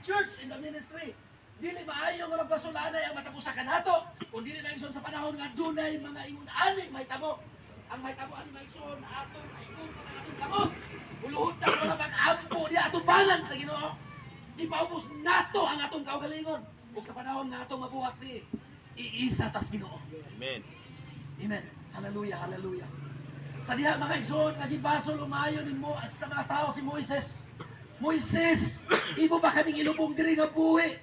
church in the ministry. Dili maayo nga magpasulanay ang matag usa kanato. Kung dili maigsoon sa panahon nga dunay mga ingon ani mahitabo. Ang mahitabo ani, mga igsoon, atong ingon pa atong kamot. Uluhod ta mga pag-ampo diha atubangan sa Ginoo. Ipaubos nato ang atong kaugalingon. Ug sa panahon nga atong mabuhat ni iisa tas Ginoo. Amen. Amen. Hallelujah, hallelujah. Sa diha, mga igsoon, nga gibasol umayo nimo sa mga tao si Moises. "Moises, imo ba kaming ilubong diri nga buhi?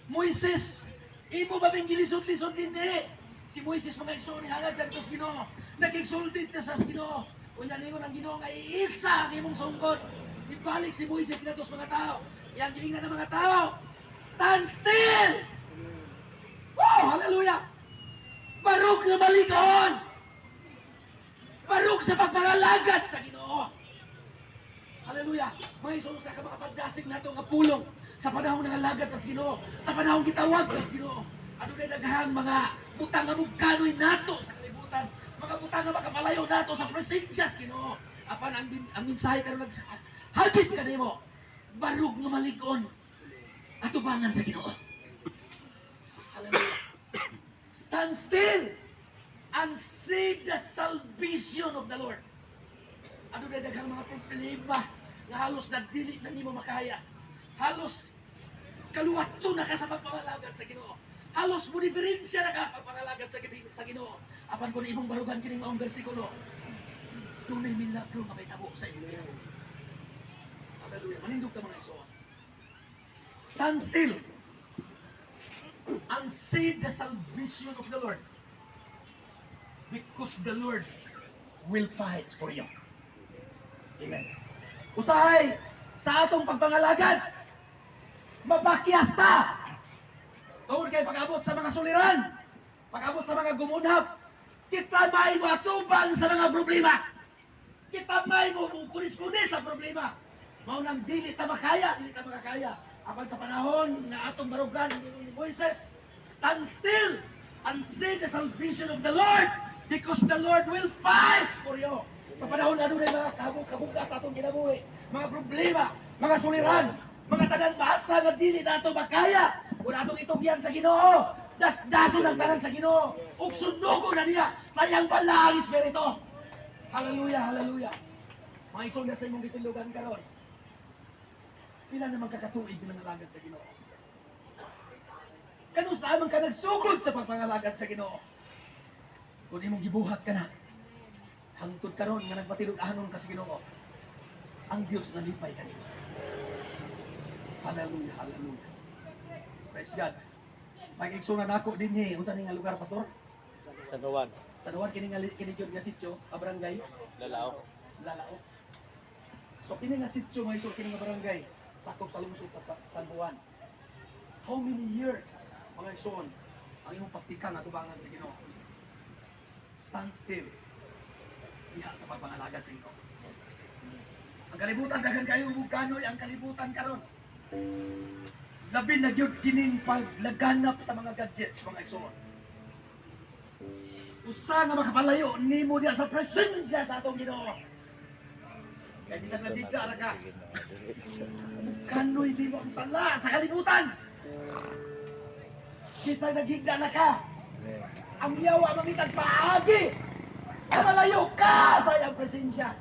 Moises, imo ba kaming gilisod-lisod dinhi?" Si Moises, mga igsoon, hangad sa Diyos Ginoo. Nag-exulted na sa Ginoo. Unya ningon ang Ginoo nga iisa ang imong sungkod. Ibalik si Moises ngadto sa mga tao. Iyang giingnan ng mga tao, "Stand still!" Wow, hallelujah! Barug nga malikon! Barug sa pagpangalagad sa Ginoo. Hallelujah. Mga igsoon, sa ka makapagdasig nato nga pulong sa panahon ng alagad tas Ginoo, sa panahon gitawag tas Ginoo. Adunay daghang mga butang nga mugkanoy nato sa kalibutan, mga butang nga makapalayo nato sa presensya sa Ginoo. Apan ang mensahe karon naghagit kanimo, barug nga malig-on atubangan sa Ginoo. Hallelujah. Stand still and see the salvation of the Lord. Adunay daghang mga problema nga halos na dili na nimo makaya. Halos kaluwato na ka sa pagpangalagad sa Ginoo. Halos mo diferensya na ka pagpangalagad sa Ginoo. Apan kung imong barugan kining maong bersikulo, dunay milagro nga mahitabo sa imong kinabuhi. Hallelujah. Manindog ta, mga igsoon. Stand still and see the salvation of the Lord. Because the Lord will fight for you. Amen. Usahay, sa atong pagpangalagad, mapakyas ta. Tungod kay pag-abot sa mga suliran, pag-abot sa mga gumunhap, kita may matubang sa mga problema. Kita may mo kunis-kunis sa problema. Mao nang dili ta makaya, dili ta makakaya. Apan sa panahon nga atong barugan ni Moises, "Stand still and see the salvation of the Lord, because the Lord will fight for you." Sa panahon nga adunay mga kabog-kabuga sa atong kinabuhi, mga problema, mga suliran, mga tanan bata nga dili nato makaya, kung atong itugyan sa Ginoo, dasdason ang tanan sa Ginoo, ug sunugon na niya sa iyang balaang espiritu. Hallelujah, hallelujah. Mga igsoon, sa imong gitindugan karon, pila na magkakatuig nga nangalagad sa Ginoo? Kanus-a man ka nagsugod sa pagpangalagad sa Ginoo? Kung imong gibuhat ka na, hangtod karon nga nagmatinud-anon ka sa Ginoo, ang Dios nalipay kanimo. Hallelujah, hallelujah. Praise God. Mga igsoon nako dinhi, unsa ni nga lugar, pastor? San Juan. San Juan kini nga kini gyud nga sitio, ka barangay? Lalao. Lalao. So kini nga sitio, mga igsoon, kini nga barangay sakop sa lungsod sa San Juan. How many years, mga igsoon, ang imong pagtikang atubangan sa Ginoo? Stand still diha sa pagpangalagad sa Ginoo. Ang kalibutan, daghan kayo kanoy ang kalibutan karon. Labi na gyud kining paglaganap sa mga gadgets, mga igsoon. Usa nga makapalayo nimo diha sa presensya sa atong Ginoo. Kay bisan nagigda ra ka, kanoy nimo ang sala sa kalibutan. Bisan nagigda na ka, ang yawa mangitag paagi. Malayo ka sa iyang presensya.